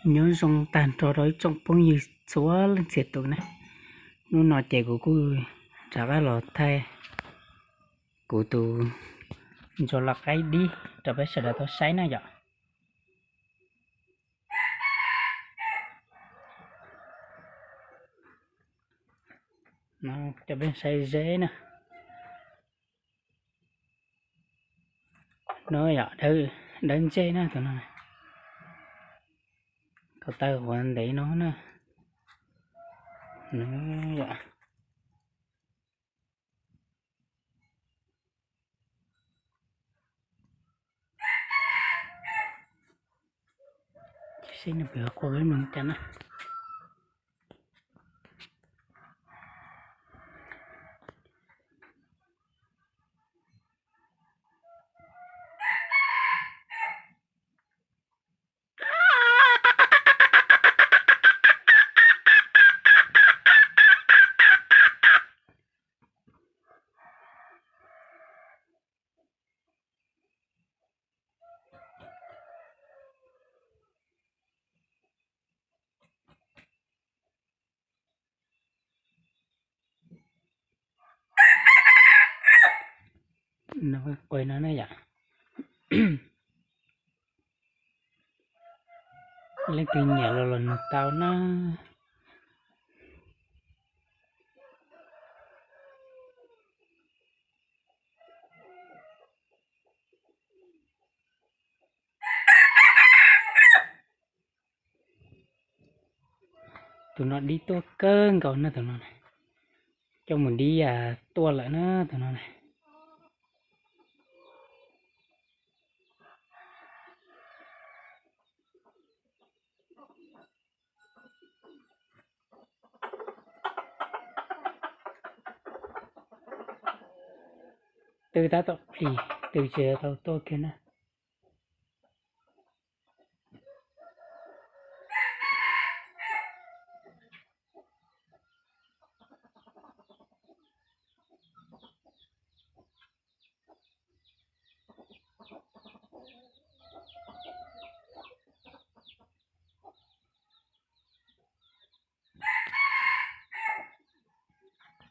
Nyob zoo tag nrho rau ib tsoom phooj ywg txhua leej txhia tus na. Hnub no ces kuv kuj rov qab los thaij kuv tus ntsuag loj qaib dib rau peb sawv daws tau saib na yom. Coj peb saib zeb na. No yom, dawb ntsej na tus no. Ko taw qhuav ntev no na. Seb nws puas yuav qua peb mloog cas na. Qua no na yom. Leej twg nyiam los los nug tau na. Tus no dib tuaj kawg nkaus na tus no. Coj mus dib tuaj lawm na tus no na. Twb tab tom plig, twb tsis tau tuaj kiag na.